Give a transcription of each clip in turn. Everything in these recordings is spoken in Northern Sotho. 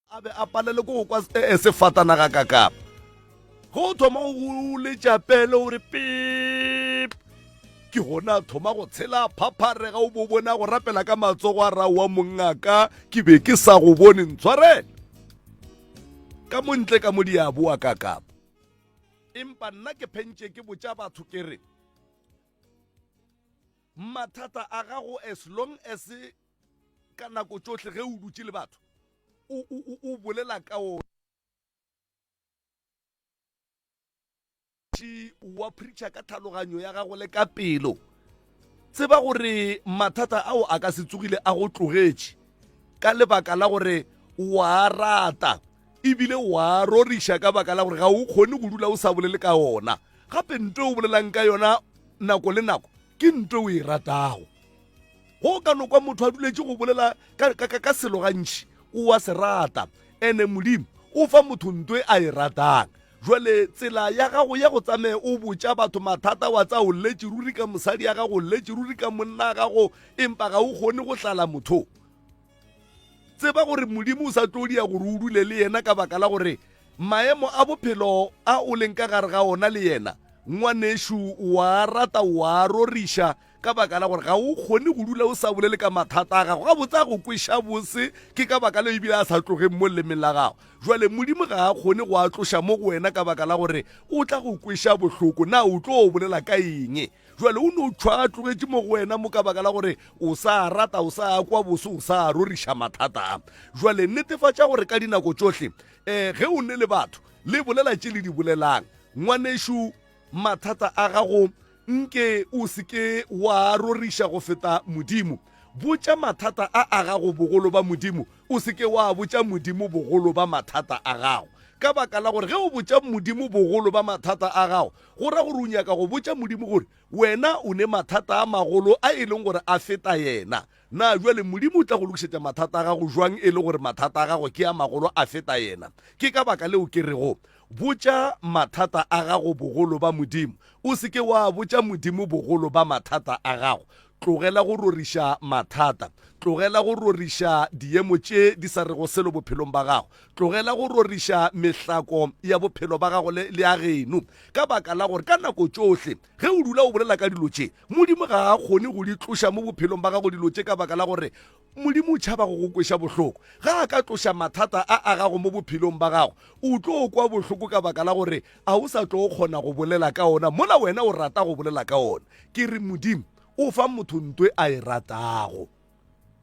A be a palelwe ke go kwa sefatanaga ka kapa. Ge o thoma go letša pele o re pip, ke gona a thoma go tshela a phapharega o bo bona go rapela ka matsogo a ra wa mongaka ke be ke sa go bone ntshwarele. Ka mo ntle ka mo di a boa ka kapa. Empa nna ke phentše ke botša batho ke re mathata a gago as long as ka nako tšohle ge o dutše le batho o, o, o bolela ka o wa preacher ka tlhaloganyo ya gago le ka pelo tseba gore mathata ao a ka se tsogile a go tlogetše ka lebaka la gore wa rata ebile wa roriša ka baka la gore ga o kgone go dula o sa bolele ka ona gape nto o bolelang ka yona nako le nako ke nto o e ratago Go ka no kwa motho a duletše go bolela ka, ka, ka, ka selo gantši, o a se rata. Ene Modimo o fa motho nto e a e ratang. Jwale tsela ya gago ya go tsamaye o botša batho mathata wa tsa o lletše ruri ka mosadi ya gago, o lletše ruri ka monna ya gago, empa ga o kgone go hlala motho. Tseba gore Modimo o sa tlo dia gore o dule le yena ka baka la gore maemo a bophelo a o leng ka gare ga ona le yena, ngwanešu, o a rata, o a roriša, ka baka la gore ga o kgone go dula o sa bolele ka mathata a gago. Gabotse a go kweša bose, ke ka baka leo ebile a sa tlogeng mo lelemeng la gago. Jwale Modimo ga a kgone go a tloša mo go wena ka baka la gore o tla go kweša bohloko. Na o tlo bolela ka eng? Jwale o no tšhwa a tlogetše mo go wena mo ka baka la gore o sa rata, o sa kwa bose, o sa roriša mathata a. Jwale netefatša gore ka dinako tšohle um ge o ne le batho le bolela tše le di bolelang. Ngwanešu, mathata a gago Nke o se ke wa roriša go feta Modimo. Botša mathata a a gago bogolo ba Modimo, o se ke wa botša Modimo bogolo ba mathata a gago. Ka baka la gore ge o botša Modimo bogolo ba mathata a gago, go ra gore o nyaka go botša Modimo gore wena o ne mathata a magolo a e leng gore a feta yena. Na bjale Modimo o tla go lokišetša mathata a gago jwang e le gore mathata a gago ke a magolo a feta yena? Ke ka baka leo ke rego, Botša mathata a gago bogolo ba Modimo. O se ke wa botša Modimo bogolo ba mathata a gago. Tlogela go roriša mathata. Tlogela go roriša diemo tše di sa rego selo bophelong ba gago. Tlogela go roriša mehlako ya bophelo ba gago le, le ya geno. Ka baka la gore ka nako tšohle ge o dula o bolela ka dilo tše, Modimo ga a kgone go di tloša mo bophelong ba gago dilo tše ka baka la gore Modimo o tšhaba go go kweša bohloko. Ge a ka tloša mathata a a gago mo bophelong ba gago, o tlo kwa bohloko ka baka la gore a o sa tlo kgona go bolela ka ona mola wena o rata go bolela ka ona. Ke re Modimo o fa motho nto e a e ratago.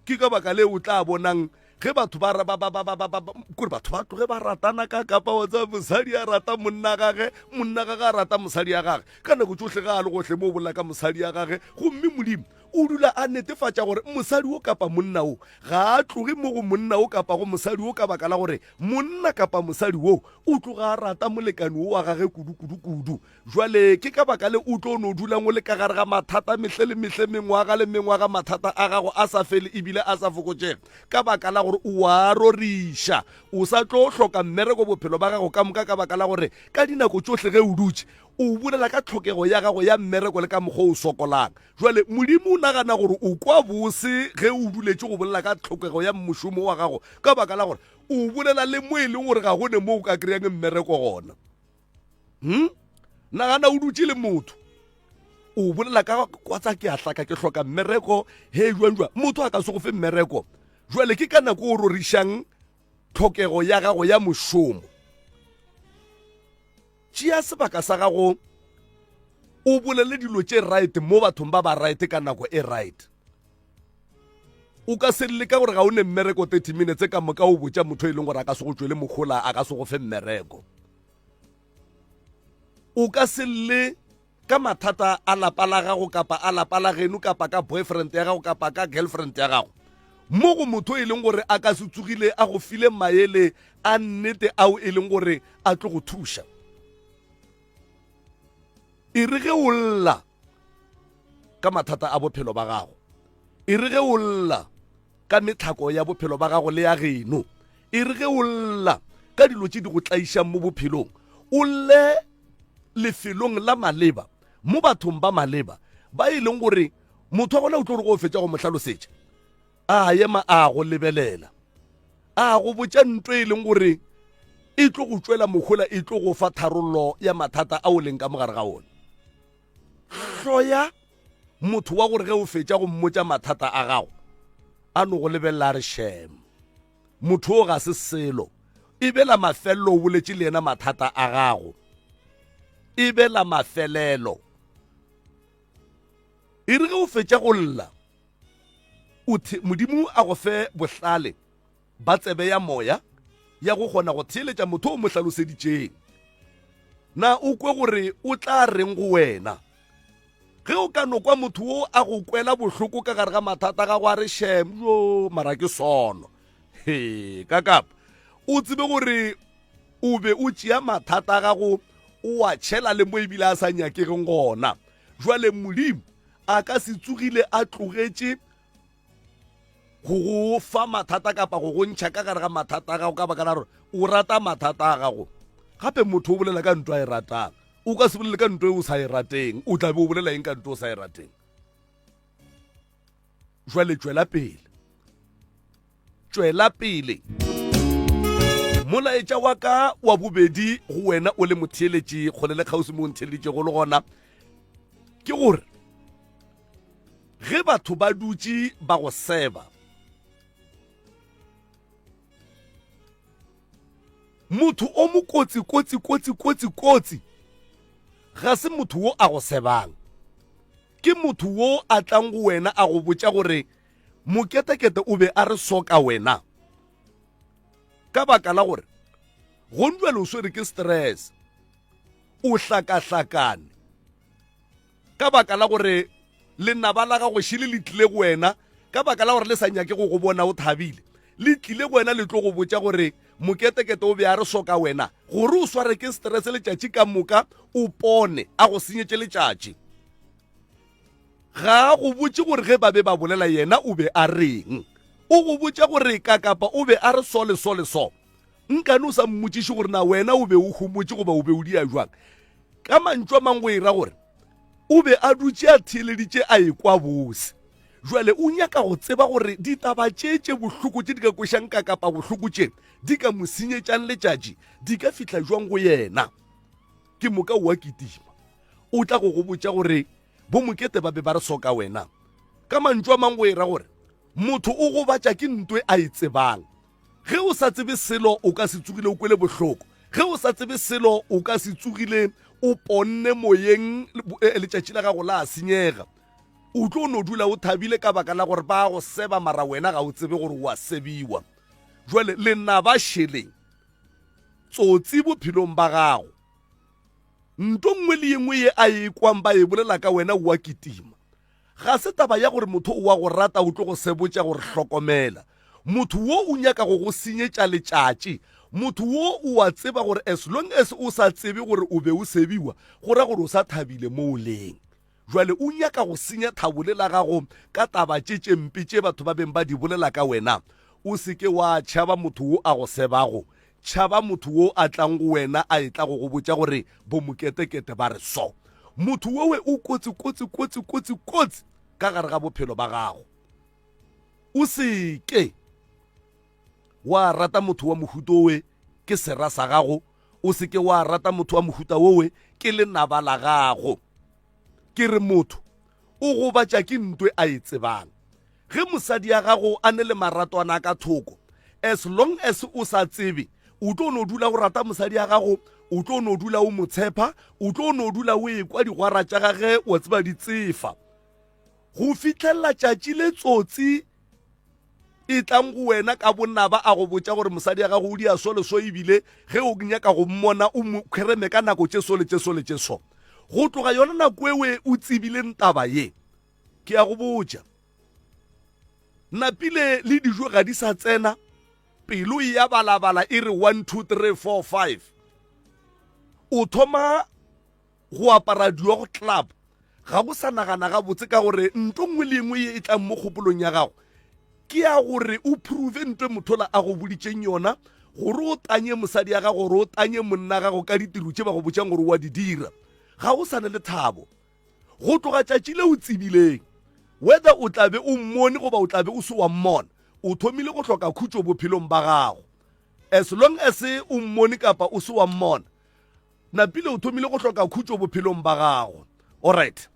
Ke ka baka leo o tla bonang ge batho ba ba ba ba ba ba kore batho ba tloge ba ratana ka kapa wa tseba mosadi a rata monna gage, monna gage a rata mosadi ya gage. Ka nako tšohle ge a le gohle mo o bolela ka mosadi ya gage, gomme Modimo O dula a netefatša gore mosadi wo kapa monna wo ga a tloge mo go monna wo kapa go mosadi wo ka baka la gore monna kapa mosadi wo o tloga a rata molekane wo wa gage kudu-kudu-kudu. Jwale ke ka baka le o tlo no dulang o le ka gare ga mathata mehle le mehle, mengwaga le mengwaga, mathata a gago a sa fele ebile a sa fokotšege ka baka la gore o a roriša. O sa tlo hloka mmereko bophelo ba gago ka moka ka baka la gore ka dinako tšohle ge o dutše o bolela ka tlhokego ya gago ya mmereko le ka mokgwa o sokolang. Jwale Modimo o nagana gore o kwa bose ge o duletše go bolela ka tlhokego ya mošomo wa gago ka baka la gore o bolela le mo e leng gore ga go ne mo o ka kry-ang mmereko gona. Hmm? Nagana o dutše le motho o bolela ka kwa tsa ke a hlaka ke hloka mmereko he jwang jwang motho a ka se go fe mmereko jwale ke ka nako o rorišang tlhokego ya gago ya mošomo Tšea sebaka sa gago o bolele dilo tše right mo bathong ba ba right ka nako e right. O ka se lle ka gore ga o ne mmereko 30 minutes ka moka o botša motho e leng gore a ka se go tšwele mohola a ka se go fe mmereko. O ka se lle ka mathata a lapa la gago kapa a lapa la geno kapa ka boyfriend ya gago kapa ka girlfriend ya gago mo go motho e leng gore a ka se tsogile a go file maele a nnete ao e leng gore a tlo go thuša. E re ge o lla ka mathata a bophelo ba gago, e re ge o lla ka metlhako ya bophelo ba gago le ya geno, e re ge o lla ka dilo tše di go tlaišang mo bophelong, o lle lefelong la maleba mo bathong ba maleba ba e leng gore motho wa gona o tlo re go fetša go mo hlalosetša a ema a go lebelela. A go botša nto e leng gore e tlo go tšwela mohola, e tlo go fa tharollo ya mathata a o leng ka mogare ga ona. Hloya motho wa gore ge o fetša go mmotša mathata a gago a no go lebelela a re shem. Motho o ga se selo. E be la mafelelo o boletše le yena mathata a gago. E be la mafelelo. E re ge o fetša go lla, o the, Modimo a go fe bohlale ba tsebe ya moya ya go kgona go theeletša motho o mo hlaloseditšeng. Na o kwe gore o tla reng go wena? Ge o ka no kwa motho wo a go kwela bohloko ka gare ga mathata ga go a re shem jo mara ke sono. He, ka kapa o tsebe gore o be o tšea mathata a gago o a tšhela le mo ebile a sa nyakegeng gona. Jwale Modimo a ka se tsogile a tlogetše go go fa mathata kapa go go ntšha ka gare ga mathata a gago ka baka la gore o rata mathata a gago. Gape motho o bolela ka ntwa e ratang. O ka se bolele ka ntwa e o sa e rateng. O tla be o bolela eng ka ntwa o sa e rateng? Jwale tšwela pele. Tšwela pele. Molaetša wa ka wa bobedi go wena o le motheeletši kgole le kgauswi mo o ntheeleditšego le gona ke gore ge batho ba dutše ba go seba motho o mokotsi kotsi kotsi kotsi kotsi ga se motho wo a go sebang ke motho wo a tlang go wena a go botša gore Moketekete o be a re soka wena ka baka la gore gonjwale o swere ke stress, o hlakahlakane ka baka la gore lenaba la gago šele le tlile go wena ka baka la gore le sa nyake go go bona o thabile, le tlile go wena le tlo go botša gore moketekete o be a re soka wena gore o sware ke stress letšatši ka moka o pone a go senyetše letšatši. Ga a go botše gore ge ba be ba bolela yena o be a reng. O go botša gore kakapa o be a re so le so le so. Nkane o sa mmotšiše gore na wena o be o homotše goba o be o dia jwang. Ka mantšu a mang go e ra gore o be a dutše a theeleditše a ekwa bose. Jwale o nyaka go tseba gore ditaba tše tše bohloko tše di ka kwešang kakapa bohloko tše di ka mo senyetšang letšatši di ka fihla jwang go yena. Ke moka o a kitima. O tla go go botša gore Bomokete ba be ba re soka wena. Ka mantšu a mang go e ra gore motho o gobatša ke ntwe a e tsebang. Ge o sa tsebe selo o ka se tsogile o kwele bohloko. Ge o sa tsebe selo o ka se tsogile o ponne moyeng eh, letšatši la gago la senyega. O tlo no dula o thabile ka baka la gore ba go seba mara wena ga o tsebe gore o a sebiwa. Jwale lenaba šeleng tsotsi bophelong ba gago. Nto nngwe le ye nngwe ye a e kwang ba e bolela ka wena o a kitima. Ga se taba ya gore motho o a go rata o tlo go sebotša gore hlokomela. Motho wo o nyaka go go senyetša letšatši. Motho wo o a tseba gore as long as o sa tsebe gore o be o sebiwa, go ra gore o sa thabile mo o leng. Jwale o nyaka go senya thabo le la gago ka taba tše tše mpe tše batho ba beng ba di bolela ka wena. O se ke wa tšhaba motho wo a go sebago. Tšhaba motho wo a tlang go wena a etla go go botša gore bomoketekete ba re so. Motho wowe o kotsi kotsi kotsi kotsi kotsi ka gare ga bophelo ba gago. O se ke wa rata motho wa mohuta owe ke sera sa gago. O se ke wa rata motho wa mohuta wowe ke lenaba la gago. Ke re motho o gobatša ke ntwe a e tsebang. Ge mosadi ya gago a ne le maratwana a ka thoko, as long as o sa tsebe, o tlo no dula o rata mosadi ya gago, o tlo no dula o mo tshepa, o tlo no dula o ekwa digwara tša gage wa tseba di tsefa. Go fihlelela tšatši le tsotsi e tlang go wena ka bonaba a go botša gore mosadi ya gago o dia so le so ebile ge o nyaka go mmona o mo kgereme ka nako tše so le tše so le tše so. Go tloga yona nako ewe o tsebileng taba ye, ke a go botša, napile le dijo ga di sa tsena, pelo e ya balabala e re 1 2 3 4 5. O thoma go apara diogo club ga go sa nagana gabotse ka gore nto nngwe le engwe ye e tlang mo kgopolong ya gago ke ya gore o prove nto e mothola a go boditšeng yona gore o tanye mosadi ya gago gore o tanye monna gago ka ditiro tše ba go botšang gore wa di dira ga o sa ne le thabo go tloga tšatši le o tsebileng whether o tla be o mmone goba o tla be o se wa mmona. O thomile go hloka khutšo bophelong ba gago. As long as o mmone kapa o se wa mmona, napile o thomile go hloka khutšo bophelong ba gago. Alright.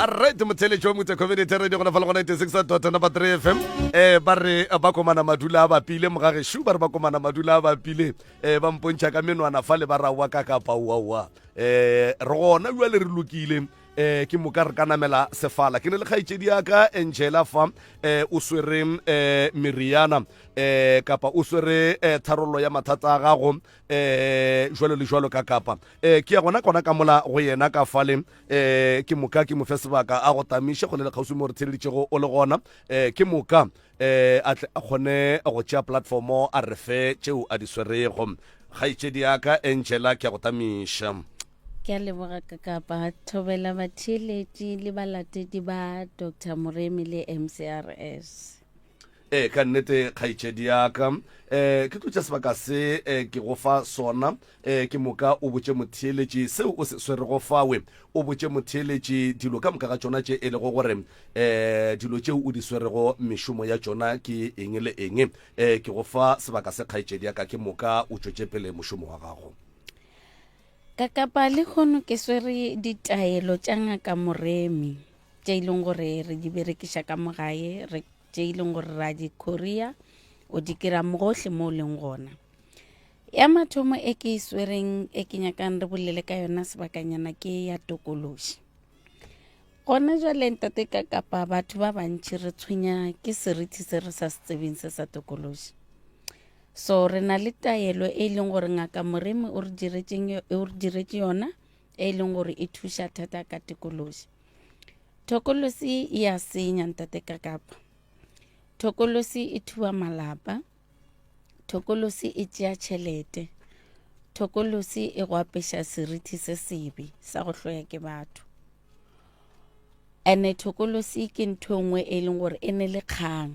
Alright, motheletši wa Motse Community Radio gona fa le go 96 dot number 3 FM. Eh ba re ba komana madula a bapile mogageshu ba re ba komana madula a bapile eh ba mpontšha ka menwana fa le ba rawa ka kapa wa wa. Eh re gona jwale re lokile eh ke moka re ka namela sefala ke ne le kgaetšedi ya ka Angela fa eh o swere eh meriana eh kapa o swere eh, tharollo ya mathata a gago eh jwalo le jwalo ka kapa eh ke ya gona kona ka mola go yena ka fale eh ke moka ke mo fe sebaka a go tamiše go le le kgauswi mo re theleditšego o le gona eh ke moka eh a tle a kgone go tšea platformo a re fe tšeo a di swerego kgaetšedi ya ka Angela ke ya go tamiša Ke a leboga Kakapa. Thobela batheeletši le balatedi ba Doctor Moremi le MCRS. Ee, ka nnete kgaetšedi ya ka. Um ke tlo tšea sebaka se um ke go fa sona. Um ke moka o botše motheeletši seo o se swerego fawe. O botše motheeletši dilo ka moka ga tšona tše e lego gore um dilo tšeo o di swerego mešomo ya tšona ke eng le eng. Um ke go fa sebaka se kgaetšedi ya ka, ke moka o tšwetše pele mošomo wa gago. Ka kapa lehono ke swere ditaelo tša ngaka Moremi tše e leng gore re di berekiša ka mo gae, re tše e leng gore ra di courier, o di kry-a mo gohle mo o leng gona. Ya mathomo e ke e swereng e ke nyakang re bolele ka yona sebakanyana ke ya tokološi. Gona jwale ntate ka kapa batho ba bantši re tshwenya ke seriti se re sa se tsebeng se sa tokološi. So re na le taelo e leng gore ngaka Moremi o re diretšeng o re diretše yona e leng gore e thuša thata ka tokološi. Thokolosi e a senya ntate ka kapa. Thokolosi e thuba malapa. Thokolosi e tšea tšhelete. Thokolosi e go apeša seriti se sebe sa go hloya ke batho. Ene thokolosi ke ntho e nngwe e leng gore e ne le kgang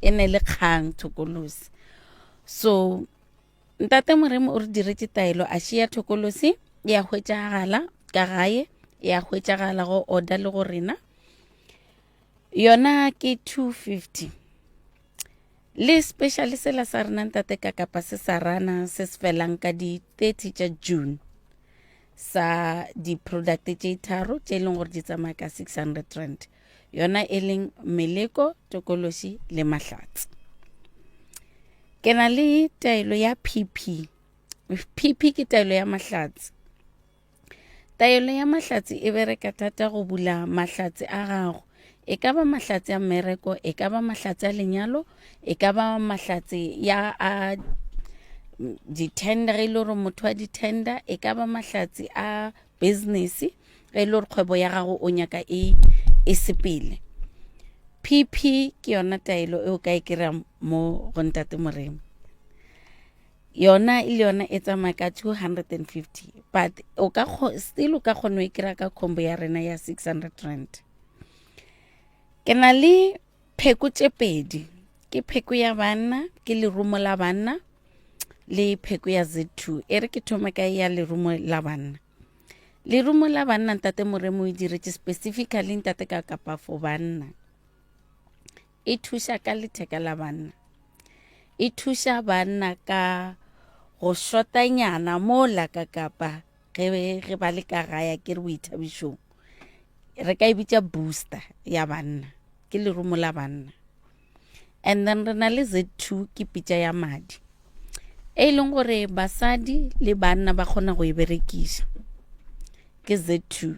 e ne le kgang thokolosi so ntate moremo o re diretše taelo a šia thokolosi ya hwetšagala ka gae ya hwetšagala go order le go rena yona ke 250 le special sela sa rena ntate ka kapa se sa rana se se felang ka di 30 tša june sa di-product tše tharo tše e leng gore di tsamaya ka 600 rand yona e leng meleko tokološi le mahlatse ke na le taelo ya pp pp ke taelo ya mahlatse Taelo ya mahlatse e bereka thata go bula mahlatse a gago. E ka ba mahlatse a mmereko, e ka ba mahlatse a lenyalo, e ka ba mahlatse ya a di-tender ge e le gore motho wa di-tender, e ka ba mahlatse a business ge e le gore kgwebo ya gago o nyaka e e sepele. PP ke yona taelo e o ka e kry-a mo go Ntate Moremi. Yona e le yona e tsamaya ka 250 but o ka still o ka kgona go e kry-a ka combo ya rena ya 600 rand. Ke na le pheko tše pedi, ke pheko ya banna, ke lerumo la banna le pheko ya Z2. E re ke thome ka ya lerumo la banna. Lerumo la banna ntate Moremo o e diretše specifically ntate ka kapa for banna. E thuša ka letheka la banna. E thuša banna ka go shotanyana mola ka kapa ge ge ba le ka gae ke re boithabišong. Re ka e bitša booster ya banna, ke lerumo la banna. And then re na le Z2 ke pitša ya madi e leng gore basadi le banna ba kgona go e berekiša ke Z2.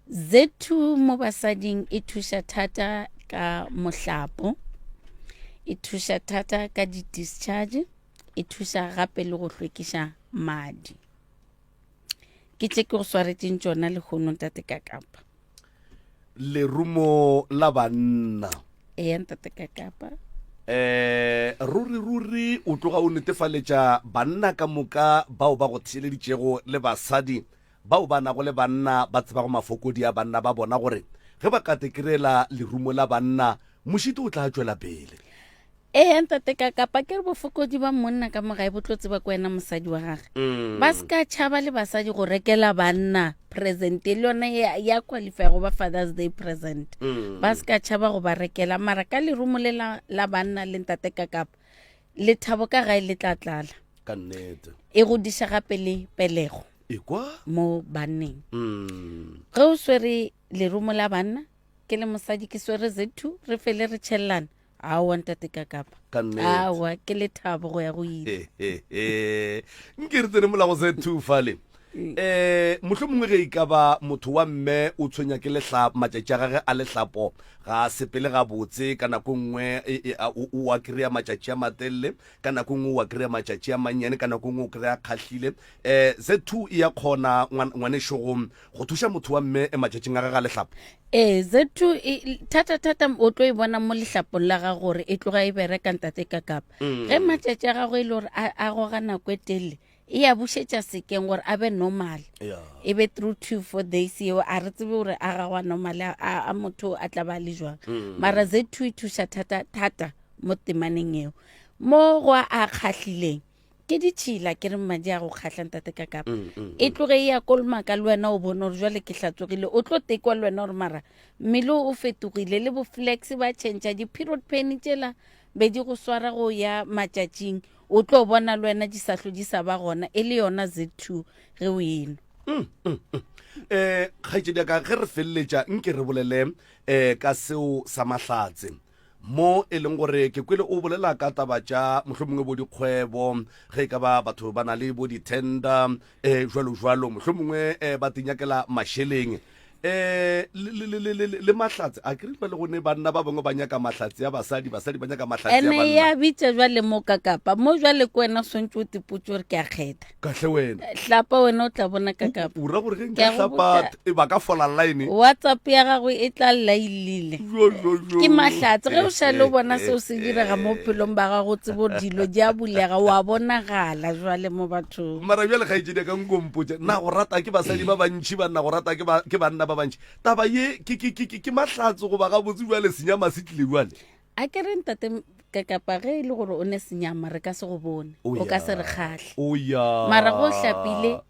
Z2 mo basading e thuša thata ka mohlapo, e thuša thata ka di-discharge, e thuša gape le go hlwekiša madi. Ke tše ke go swaretšeng tšona lehono ntate ka kapa. Lerumo la banna. Eya ntate ka kapa. Eh, ruri ruri o tloga o netefaletša banna ka moka bao ba go theeleditšego le basadi Bao ba nago le banna ba tsebago mafokodi a banna ba bona gore ge ba ka tekrela lerumo la banna, mošito o tla tšwela pele. Ee, ntate ka kapa ke re bofokodi ba monna ka mo gae bo tlo tseba ko wena mosadi wa gage. Mm. Ba se ka tšhaba le basadi go rekela banna present le yona ya, ya qualify go ba Father's Day present. Mm. Ba se ka tšhaba go ba rekela mara ka lerumo le la, la banna le ntate ka kapa lethabo ka gae le tla tlala. Ka nnete. E godiša gape le pelego. Ekwa? Mo banneng. Mm. Ge o swere lerumo la banna ke le mosadi ke swere Z2 re fele re tšhelelana Aowa ntate ka kapa. Ka nnete. Aowa ke lethabo go ya go ile. Nke re tsene mola go se two fale. Eh mohlomongwe mongwe ge e ka ba motho wa mme o tshwenya ke lehla matšatši a gage a lehlapo ga a sepele gabotse ka nako nngwe e, e, a, o, o a kry-a matšatši a matelele ka nako nngwe o a kry-a matšatši a mannyane ka nako nngwe o kry-a kgahlile eh Z2 e ya kgona ngwanešo go go thuša motho wa mme matšatšing a gage a lehlapo Ee, Z2 e, thata-thata o tlo e bona mo lehlapong la gago gore e tloga e bereka ntate ka kapa. Mm. Ge matšatši a gago e le gore a, a goga nako e telele, e ya bušetša sekeng gore a be normal. Yeah. E be through 2 4 days yeo a re tsebe gore a gago a normal a, a motho a tla ba le jwang. Mm. Mara Z2 e thuša thata thata mo temaneng eo. Mo go a a kgahlileng ke ditšhila ke re madi a go kgahla ntate ka kapa mm, mm, e mm. tloge e ya kolomaka le wena o bone gore jale ke hlatsogile o tlo tekwa le wena gore mara mmele o fetogile le boflex ba change di-period pain tšela be di go swara go ya matšatšing o tlo bona le wena di sa hlo di sa ba gona e le yona z two ge o eno um kgaetšedi ya ka ge re feleletša nke re bolele um ka seo sa mahlatse Mo e leng gore ke kwele o bolela ka taba tša mohlomongwe bo dikgwebo, ge e ka ba batho ba na le bo di-tender um jwalo jwalo, mohlomongwe um ba tinyakela mašeleng um le mahlatse. A ke re le gone banna ba bangwe ba nyaka mahlatse ya basadi, basadi ba nyaka mahlatse ya Ene banna. ya bitša jwale mo ka kapa mo jwale ke wena swantse o tipotse gore ke a kgetha. Kahle wena. Hlapa wena o tla bona ka kapa. O ra gore ge Ke nka a go hlapa botša. e ba ka fola line. WhatsApp ya gago e tla lla e llile. Jo, jo, jo. Ke mahlatse ge o šale o bona seo se direga mo bophelong ba gago o tsebe gore dilo di a bulega wa bonagala jwale mo bathong. Mara bjale kgaetšedi ya ka nko mpotše, na go rata ke basadi ba bantši banna go rata ke ba ke banna ba bantši. Taba ye ke ke ke ke ke mahlatse goba gabotse bjale senyama se tlile bjale? A ke re ntate Kakapa ge e le gore o ne senyama re ka se go bone O o ka ya. se re kgahle O ya. mara go hlapile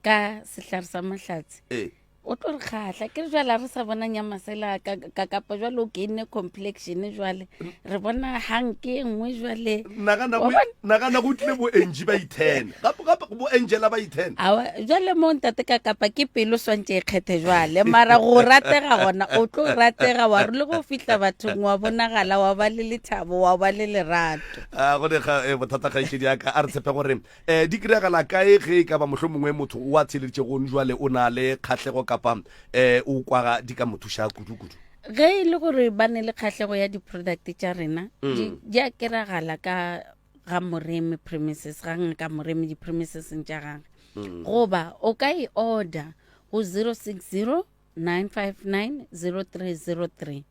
ka sehlare sa mahlatse Ee. o tlo re kgahla ke re jwale a re sa bona nyama sela ka kakapa jwale o gainne complexion jwale re bona hanke e nngwe jwale Nagana Wa go bona? nagana go tlile bo Angie ba ithene. Gape gape bo Angela ba ithene. Awa, jwale mo ntate ka kapa ke pelo swantše e kgethe jwale mara go ratega gona o tlo ratega wa re le go fihla bathong wa bonagala wa ba le lethabo wa ba le lerato a go ne ga eh, bothata kgaetšedi ya ka a re tshepe gore um di kry-agala kae ge e ka ba mohlho mongwe motho o a theleditšego jwale o na le kgahlego kapa um o kwaga di ka mo thuša kudu-kudu ge e le gore ba ne le kgahlego ya di-product tša rena di di a keragala ka ga moremi premises ga ngaka moremi di-premiseseng tša gage mm. goba o ka e order go 060 959 0303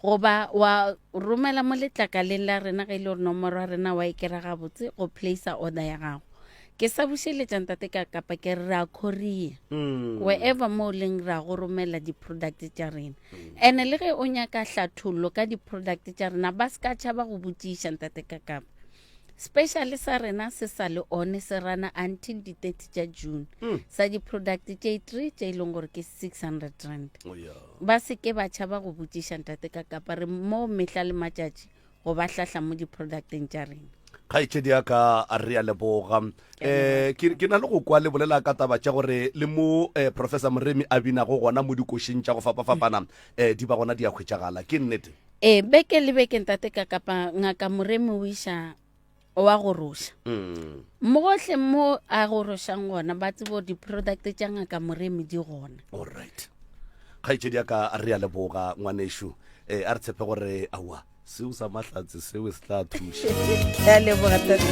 goba wa romela mo letlakaleng la rena ge e le gore nomoro ya rena wa e kera gabotse go placer order ya gago ke sa bušeletša ntate ka kapa ke re ra courier mm. wherever mo o leng ra go romela di-product tša rena ene le ge o nyaka hlathollo ka di-product tša rena ba se ka tšhaba go botšiša ntate ka kapa special sa rena se sa le one se rana until di-30 tša june mm. sa di-product tše three tše e leng gore ke 600 rand oh, yeah. ba se ke ba tšhaba go botšiša ntate ka kapa re mo mehla le matšatši go ba hlahla mo di-producteng tša rena. Kgaetšedi ya ka re a leboga. Eh ke ke na le go kwa le bolela ka taba tša gore le mo eh, Professor Moremi a binago gona mo dikošing tša go fapafapana eh di ba gona di a hwetšagala. Ke nnete? Ee, beke le beke ntate ka kapa ngaka Moremi o iša wa goroša. Mm. Mogohle mo a gorošang gona ba tsebo di-product tša ngaka Moremi di gona. All right. Kgaetšedi ya ka re a leboga ngwanešu. Eh a re tshepe gore aowa seo sa mahlatse seo se tla thuša. Ke a leboga tate.